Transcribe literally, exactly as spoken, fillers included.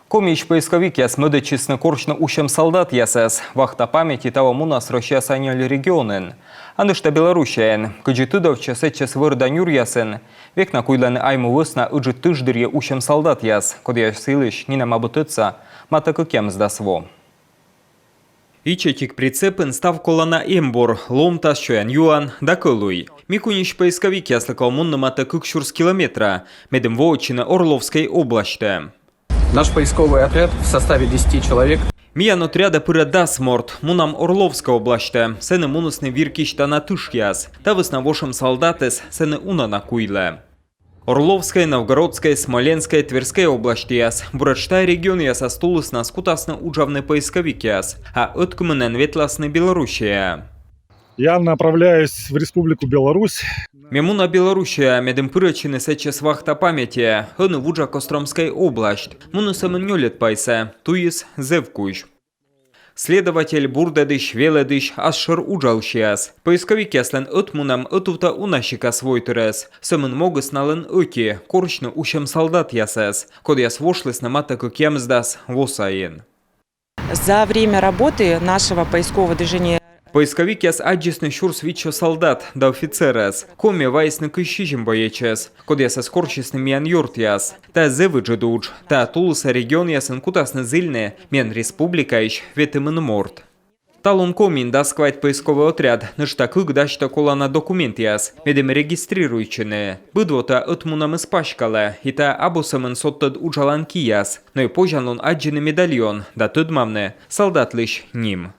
Комиысь поисковикъяс мӧдӧдчисны корсьны усьӧм салдатъясӧс. «Вахта памяти» таво мунас Россияса нёль регионын. А нӧшта Белоруссияын. Кыдзи тыдовтчӧ, сэтчӧс вӧр да нюръясын век на куйлӧны Айму вӧсна Ыджыд тыш дырйи усьӧм салдатъяс, кодъяс йылысь нинӧм абу тӧдса матӧ кӧкъямысдас во. Ичӧтик прицепын став колана эмбур: ломтас, сёян-юан да кӧлуй. Микуньысь поисковикъяслы колӧ мунны матӧ кык сюрс километра, медым воӧдчыны Орловскӧй обласьтӧ. Наш поисковый отряд в составе десяти человек. Миян отрядӧ пырӧ дас морт. Мунам Орловскӧй обласьтӧ. Сэні мунісны вир кисьтана тышъяс. Та вӧсна вошӧм салдатыс сэні уна на куйлӧ. Орловскӧй, Новгородскӧй, Смоленскӧй, Тверскӧй обласьтъяс. Буретш тайӧ регионъясас тулыснас кутасны уджавны поисковикъяс. А ӧткымынӧн ветласны Белоруссияӧ. Я направляюсь в Республику Беларусь. Ме муна Белоруссияӧ, медым пырӧдчыны сэтчӧс «Вахта памяти». Ӧні вуджа Костромскӧй обласьт. Муні сӧмын нёльӧд пайсӧ. Туйыс зэв кузь. Следователь, бурдӧдысь, велӧдысь, асшӧр уджалысьяс. Поисковикъяслӧн ӧтмунӧм ӧтувтӧ уна сикас войтырӧс. Сӧмын могыс налӧн ӧти — корсьны усьӧм салдатъясӧс, кодъяс вошлісны матӧ кӧкъямысдас во сайын. За время работы нашего поискового движения. Поисковикъяс аддзисны сюрс витсё салдат да офицерӧс. Коми вайисны кызь сизим боечӧс, кодъясӧс корсисны миян ёртъяс. Та зэв ыджыд удж. Та тулысӧ регионъясын кутасны зільны миян республикаысь ветымын морт. Талун Комиын дас квайт поисковӧй отряд, нӧшта кык дасьтӧ колана документъяс, медым регистрируйтчыны. Быд во та ӧтмунӧмыс паськалӧ, и та абу сӧмын содтӧд уджалан кияс, но и позянлун аддзыны медальон да тӧдмавны салдатлысь ним.